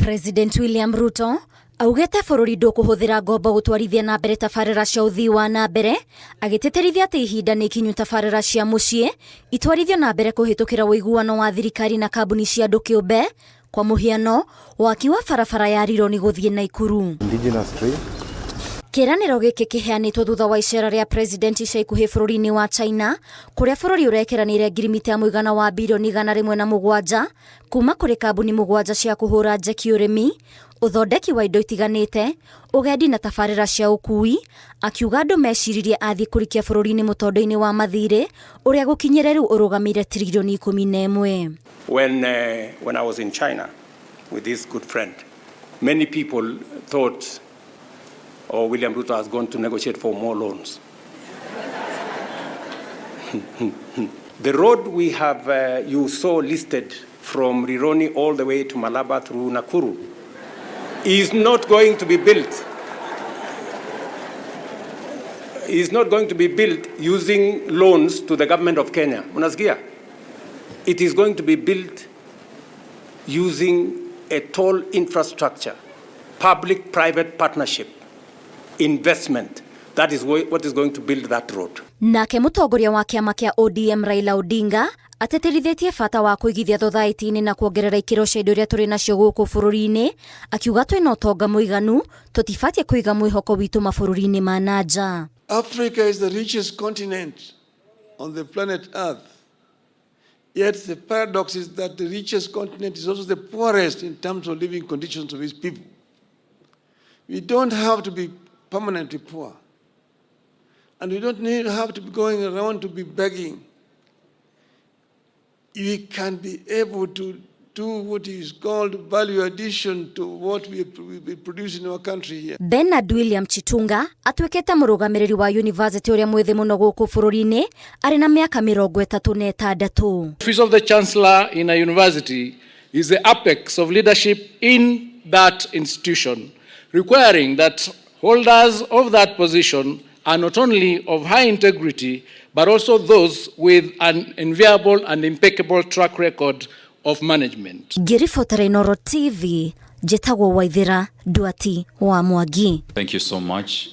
President William Ruto augĩte bũrũri ndũkũhũthĩra ngombo gũtwarithia na mbere tabarĩra cia ũthii wa na mbere, agĩtĩtĩrithia atĩ ihinda nĩ ikinyu tabarĩra cia mũciĩ itwarithio na mbere kũhĩtũkĩra ũiguano wa thirikari na kambuni cia andũ kĩũmbe, kwa mũhiano waki wa barabara ya Rironi gũthiĩ Naikuru. Indigenous tree. Kĩĩranĩro gĩkĩ kĩheanĩtwo thutha wa icera rĩa president ica ikuhĩ bũrũri-inĩ wa China, kũrĩa bũrũri ũrekeranĩire ngirimiti ya mũigana wa birioni 107 kuma kũrĩ kambuni mũgwanja cia kũhũra njeki ũrĩmi, ũthondeki wa indo itiganĩte, ũgendi na tabarĩra cia ũkui, akiuga andũ meciririe athiĩ kũrikia bũrũri-inĩ mũtondo-inĩ wa mathirĩ ũrĩa gũkinyĩria rĩu ũrũgamĩire tiririoni 11. When I was in China with this good friend, many people thought, oh, William Ruto has gone to negotiate for more loans. The road we have, you saw listed from Rironi all the way to Malaba through Nakuru, is not going to be built. Is not going to be built using loans to the government of Kenya. Unasikia? It is going to be built using a toll infrastructure, public-private partnership, investment. That is what is going to build that road. Nake mũtongoria wa kĩama kĩa ODM Raila Odinga atĩtĩrithĩtie bata wa kũigithia thothaitĩ-inĩ na kuongerera ikĩro cia indo iria tũrĩ nacio gũkũ bũrũri-inĩ, akiuga twĩna ũtonga mũiganu tũtibatiĩ kũiga mwĩhoko witũ mabũrũri-inĩ ma na nja. Africa is the richest continent on the planet Earth. Yet the paradox is that the richest continent is also the poorest in terms of living conditions of its people. We don't have to be permanently poor. And we don't need have to be going around to be begging. We can be able to do what is called value addition to what we produce in our country here. Bernard William Chitunga atuĩkĩte mũrũgamĩrĩri wa university ũrĩa mwĩthĩ mũno gũkũ bũrũri-inĩ arĩ na mĩaka 36. Office of the Chancellor in a university is the apex of leadership in that institution, requiring that holders of that position are not only of high integrity, but also those with an enviable and impeccable track record of management. Ngĩribotera Inooro TV, njĩtagwo Waithĩra Nduati wa Mwangi. Thank you so much.